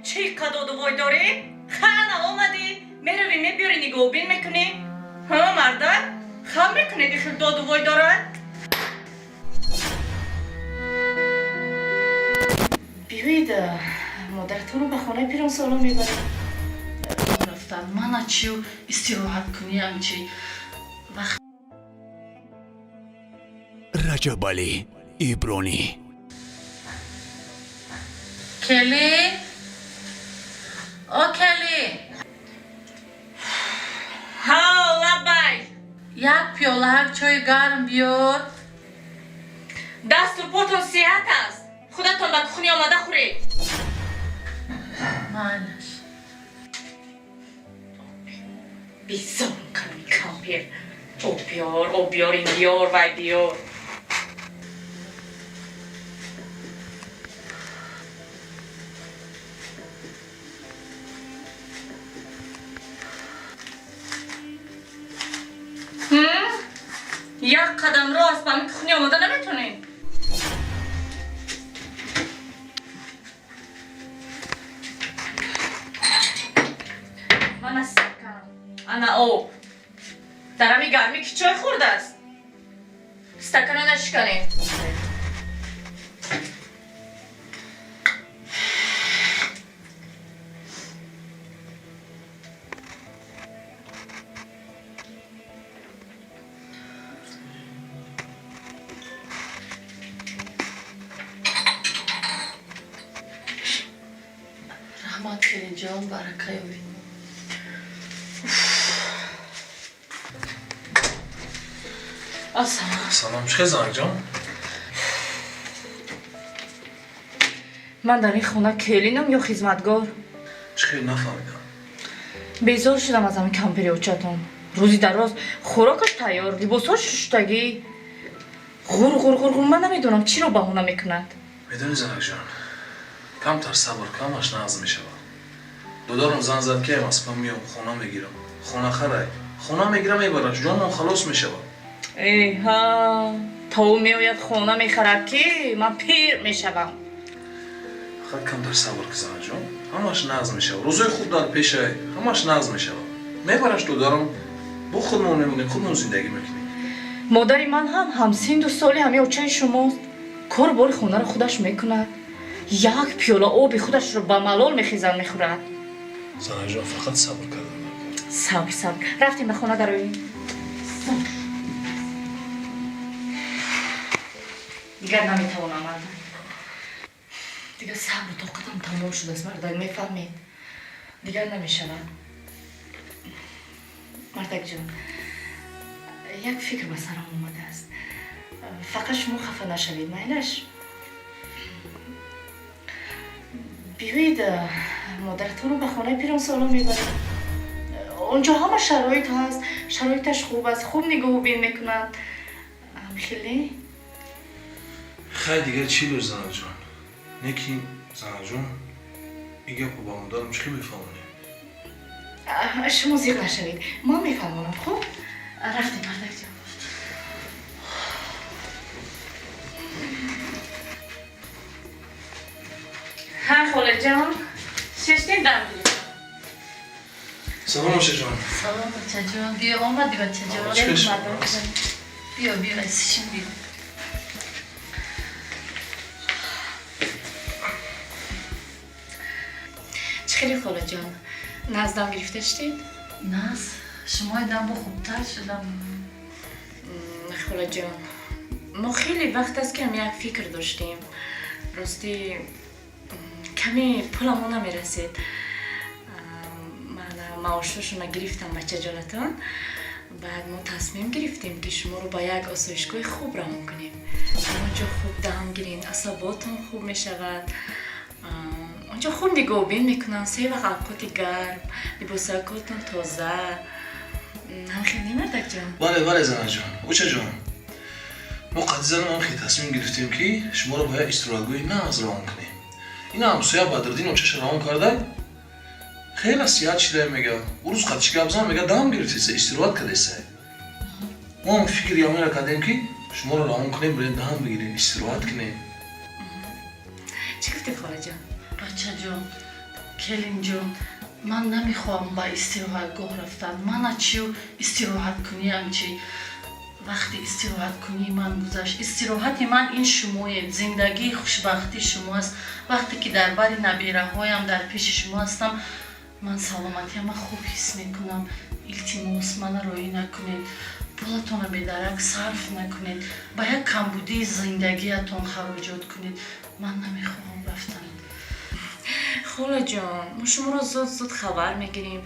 Чӣ қадоду вой дорӣ? Хана омадӣ, меравӣ, мебиёрӣ, нигоҳубин мекунӣ. Ҳа, мардак, хам мекунед, ихел доду вой дорад. Биёед, модаратонро ба хонаи пиронсолон мебарем. Рафтан мана чию истироҳат куниам, чи вақт. Раҷабалӣ Ибронӣ. Келин, о келин! Ҳа, лаббай. Як пиёлаҳак чойи гарм биёр. Дасту потон сиҳат аст, худатон ба кухня омада хӯред. Майлаш. Безорм каломи кампир. Об биёр, об биёр, ин биёр, вай биёр. Як қадам роҳ аст, ба ҳамин кухня омода наметонем. Мана стакан, ана об. Дар ҳами гармӣ ки чой хӯрдааст? Стакана нашиканем. Раҳмат, келинҷон, барака ёбед. Ассалом. Салом, чӣ хел, занакҷон? Ман дар ин хона келинам ё хизматгор? Чӣ хел, нафаҳмидам. Безор шудам аз ҳамин кампири очатон. Рӯзи дароз хӯрокаш тайёр, либосҳош шуштагӣ, ғур ғур ғур ғур. Ман намедонам, чиро баҳона мекунад. Медонӣ, занакҷон, камтар сабр, камаш нағз мешавад. Додарам зан зад, ки Москва меом, хона мегирам. Хона харай, хона мегирам, мебараш, ҷонмон халос мешавад. Эҳа, то ӯ меояд, хона мехарад, ки ман пир мешавам. Фақат камтар сабр ки, занаҷон, ҳамаш нағз мешавад. Рӯзои хуб дар пешай, ҳамаш нағз мешавад. Мебараш додарам, бо худмон мемонем, худмон зиндагӣ мекунем. Модари ман ҳам ҳамсинду соли ҳамин очаи шумост. Кору бори хонаро худаш мекунад, як пиёла оби худашро ба малол мехезад, мехӯрад. Занаҷон, фақат сабр кардан. Сабр, сабр. Рафтем, ба хона дароем. Дигар наметавонам, мардак. Дигар сабру тоқатам тамом шудааст, мардак, мефаҳмед? Дигар намешавад. Мардакҷон, як фикр ба сарам омадааст. Фақат шумо хафа нашавед, майлаш? Биёед, модаратонро ба хонаи пиронсолон мебарем. Онҷо ҳама шароит ҳаст, шароиташ хуб аст, хуб нигоҳубин мекунанд. Хеле. Хай, дигар чӣ лӯ, занаҷон? Лекин, занаҷон, ин гапро ба модарам чӣ хел мефаҳмонем? Шумо зиқ нашавед, ман мефаҳмонам. Хуб, рафтем, мардакҷон. Ҳа, холаҷон, шештин, дам гирифт. Салом, очаҷон. Салом, бачаҷон, биё, омадӣ, бачаҷон. Чӣ хел шуд? Биё, биё, шишин, биё. Чӣ хеле, холаҷон, наздам гирифта шудед? Наз, шумои дам бо хубтар шудам. Холаҷон, мо хеле вақт аст, ки ҳам як фикр доштем. Ростӣ, каме пуламо намерасед. Ман маошошона гирифтам, бачаҷонатон. Баъд мо тасмим гирифтем, ки шуморо ба як осоишгоҳи хуб равон кунем. Онҷо хуб дам гирен, асаботон хуб мешавад. Онҷо хуб нигоҳубин мекунанд, се вақт авқоти гарм, либосакотон тоза. Ҳамхел не, мардакҷон? Бале, бале, занаҷон. Очаҷон, мо қадди занам ҳам хел тасмим гирифтем, ки шуморо ба як истироҳатгоҳи нағз равон кунем. Ина ҳамсоя Бадриддин очаша равон кардай, хеле сиҳат шидай, мега. Ӯ рӯз қаддиш гап зан, мега, дам гирифтеса, истироҳат кардеса. Мо ҳам фикри ҳаминро кардем, ки шуморо равон кунем, бирен, дам бигирем, истироҳат кунем. Чӣ гуфтед, холаҷон? Бачаҷон. Келинҷон, ман намехоҳам ба истироҳатгоҳ рафтан. Мана чию истироҳаткуниам чи? Вақти истироҳаткунии ман гузашт. Истироҳати ман ин шумоед, зиндагии хушбахтии шумо аст. Вақте ки дар бари набираҳоям, дар пеши шумо ҳастам, ман саломатиама хуб ҳис мекунам. Илтимос, мана роӣ накунед, пулатонро бедарак сарф накунед, ба як камбудии зиндагиятон хароҷот кунед. Ман намехоҳам рафтан. Холаҷон, мо шуморо зуд зуд хабар мегирем,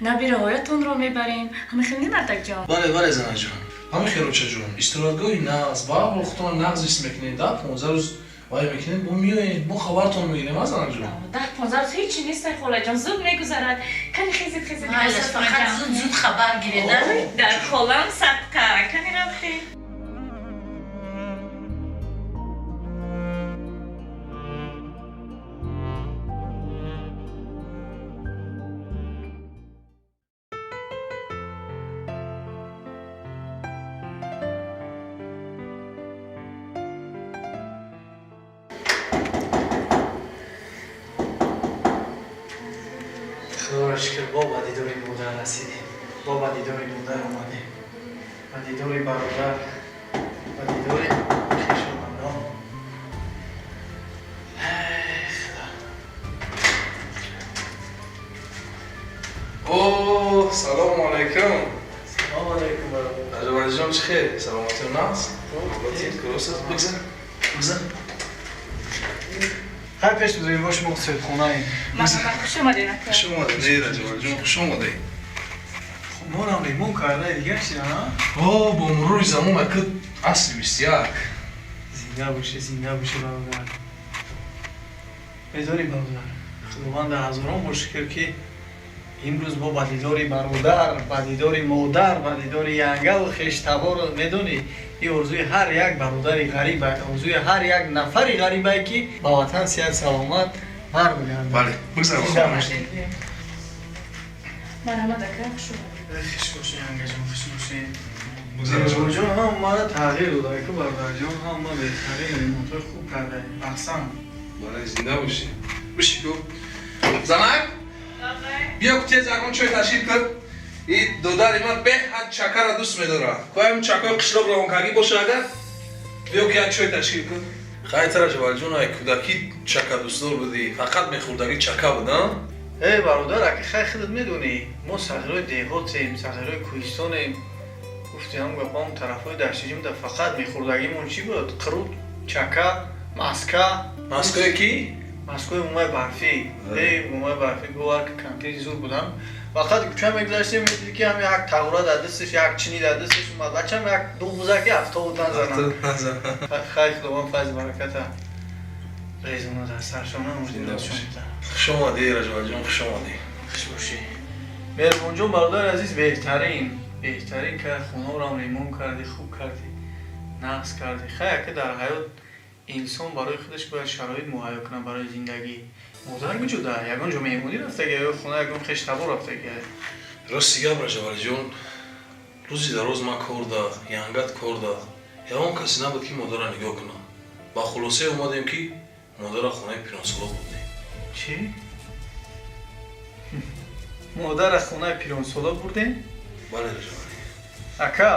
набираҳоятонро мебарем. Ҳамин хел не, мардакҷон? Бале, бале, занаҷон, ҳамин хел, очаҷон. Истироҳатгоҳи нағз, ба ҳол худтон нағз ҳис мекунед. 10-15 рӯз вай мекунед, мо меоем, мо хабартон мегирем, а, занаҷон? 10-15 рӯз ҳечи нест, холаҷон, зуд мегузарад. Кани, хезед, хезед. Майлаш, фақат зуд зуд хабар гиред. Дар холам садқа. Кани, рафтем. Худоро шукр, бо ба дидори модар расидем, бо ба дидори модар омадем, ба дидори бародар, ба дидори хешовандон. Эй, Худо! О, салому алайкум! Салому алайкум, бародар! Раҷабалиҷон, чӣ хел, саломатиён нағз? Дуруст аст, бигзар, бигзар. Хай, пеш бизорем, бош, мо соҳибхонаем. Марҳамат, хуш омадед, ака. Хуш омадед, не, Раҷабалиҷон, хуш омадед. Хонорам ремонт карда дигар чиза? О, бо мурури замон, ака, асри 21. Зинда бошӣ, зинда бошӣ, бародар. Медонӣ, бародар, худованда ҳазорон бор шукр, ки имрӯз бо ба дидори бародар, ба дидори модар, ба дидори янгаву хештабору. Медонӣ, ин орзуи ҳар як бародари ғариб, орзуи ҳар як нафари ғарибае, ки ба ватан сиҳат саломат бармегардад. Бале, бигзар. Зинда бошӣ. Марҳамат, ака, хуш омадед. Хуш бошӣ, янгаҷон, хуш бошӣ. Бигзар, Раҷабалиҷон. Ҷон, ҳам мара тағйир дода ку, бародарҷон, ҳама беҳтарин ремонтҳои хуб кардаем, аҳсан. Бале, зинда бошӣ. Биши ку, занак, биё, тез ягон чой ташкил кун. И додари ман беҳад чакара дӯст медорад. Коям чакои қишлоқ равонкагӣ боша агар, биё ки як чой ташкил кун. Хайр, Раҷабалиҷон, ай кӯдакӣ чака дӯстдор будӣ, фақат мехӯрдагӣ чака буд, а? Эй, бародар, аки, хай, худат медонӣ, мо сағирои деҳотем, сағирои кӯҳистонем. Гуфти ҳам гапам, тарафҳои даштиҷимда фақат мехӯрдагимон чӣ буд? Қурут, чака, маска. Маское ки? Маскои мумаи барфӣ. Эй, мумаи барфӣ, бовар ки, кампири зур будам. Фақат кӯча мегузаштем, медидӣ, ки ҳам як тағура дар дасташ, як чини дар дасташ омад, бачам як ду ғузаки автобус назанам. Хай, худованд файзи бараката резона дар саршона. Хуш омадӣ, Раҷабалиҷон, хуш омадӣ. Хуш бошӣ, меҳрубонҷон, бародари азиз. Беҳтарин, беҳтарин ка хонаорам ремонт кардӣ, хуб кардӣ, нағз кардӣ. Хай, ака, дар ҳаёт инсон барои худаш бояд шароит муҳайё кунад барои зиндагӣ. Модар куҷода? Ягон ҷо меҳмонӣ рафтага ё хона ягон хештабор рафтага? Рости гап, Раҷабалиҷон, рӯзи дароз ман кор да, янгат кор да, ягон касе набуд, ки модарро нигоҳ кунам. Ба хулосае омадем, ки модарро хонаи пиронсоло бурдем. Чӣ? Модарра хонаи пиронсола бурдем? Бале, Раҷабалӣ. Ака,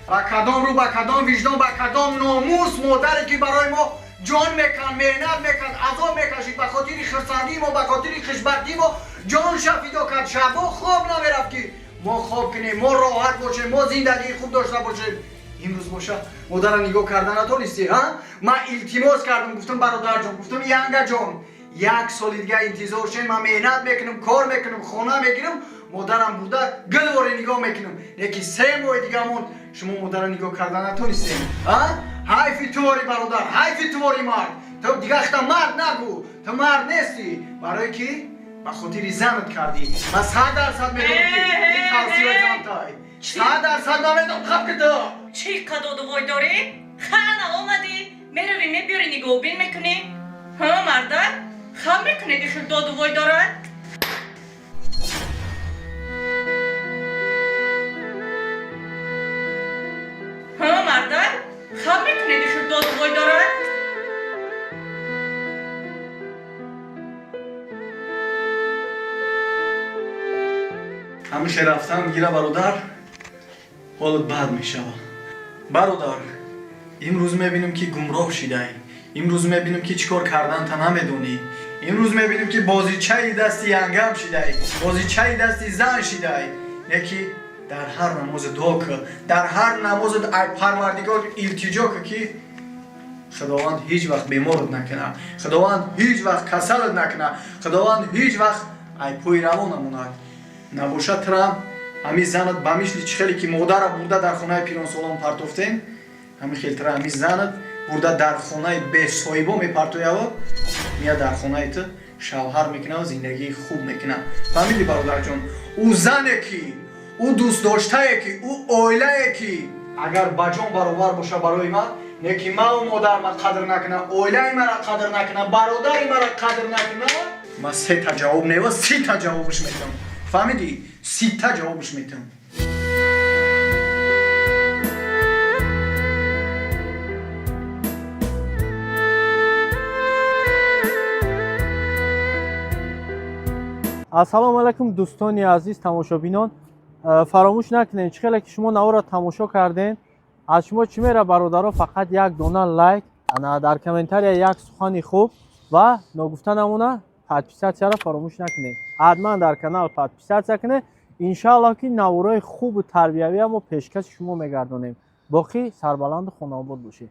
ба кадом рӯ, ба кадом виҷдон, ба кадом номус модаре, ки барои мо ҷон меканд, меҳнат мекард, азоб мекашид, ба хотири хурсандии мо, ба хотири хушбахтии мо ҷонша фидо кард, шабо хоб намерафт, ки мо хоб кунем, мо роҳат бошем, мо зиндагии хуб дошта бошем, имрӯз боша модарро нигоҳ карда натонистӣ? Ҳа, ман илтимос кардам, гуфтам: «Бародарҷон, — гуфтам, — янгаҷон, як соли дига интизор шен, ман меҳнат мекунам, кор мекунам, хона мегирам, модарам бурда гилворе нигоҳ мекунам». Леки 3 моҳи дига монд, шумо модарро нигоҳ карда натонистем. А ҳайфи тувори, бародар, ҳайфи тувори мард. Ту дига хта мард нагӯ, ту мард нестӣ, барое ки ба хотири занат кардӣ. Ман 100% медонам, ки ин тавсияи зантай, 100% намедонам. Хаб ки ту Чӣ қадодувой дорӣ? Хана, омадӣ, меравӣ, мебиёрӣ, нигоҳбин мекунӣ. Ҳа, мардак, хам мекунед, ихел додувой дорад. Ҳа, мардак, хам мекунед, ихел додувой дорад. Ҳамише рафтан гира, бародар, ҳолат бад мешавад. Бародар, имрӯз мебинем, ки гумроҳ шидаӣ. Имрӯз мебинем, ки чӣ кор карданта намедонӣ. Имрӯз мебинем, ки бозичаи дасти янгам шидаӣ, бозичаи дасти зан шидаӣ. Не ки дар ҳар намозе дуо кӣ, дар ҳар намозат ай Парвардигор илтиҷо кӣ, ки Худованд ҳеҷ вақт беморат накунад, Худованд ҳеҷ вақт касалат накунад, Худованд ҳеҷ вақт ай пои раво намонад. Набошад, трам ҳамин занат ба мисли чӣ хеле ки модара бурда дар хонаи пиронсолон партофтем, ҳамин хел тра ҳамин занат бурда дар хонаи бесоҳибо мепартоява, мия дар хонаи ту шавҳар мекунад, зиндагии хуб мекунад. Фаҳмидӣ, бародарҷон? Ӯ зане ки, ӯ дӯстдоштае ки, ӯ оилае ки агар ба ҷон баробар боша барои ман, не ки ман модар ма қадр накуна, оилаи мара қадр накуна, бародари мара қадр накуна, ман сета ҷавоб нева, 30-та ҷавобш метавам. Фаҳмидӣ? 30-та ҷавобш метавам. Ассалому алайкум, дӯстони азиз, тамошобинон. Фаромӯш накунед, чӣ хеле ки шумо наворро тамошо кардем, аз шумо чӣ мера, бародаро? Фақат як дона лайк, ана дар комментария як сухани хуб ва ногуфта намона, подписаться ро фаромӯш накунед. Ҳатман дар канал подписаться кунед. Иншааллоҳ, ки наворои хубу тарбиявия мо пешкаши шумо мегардонем. Боқӣ сарбаланду хонаобод бошед.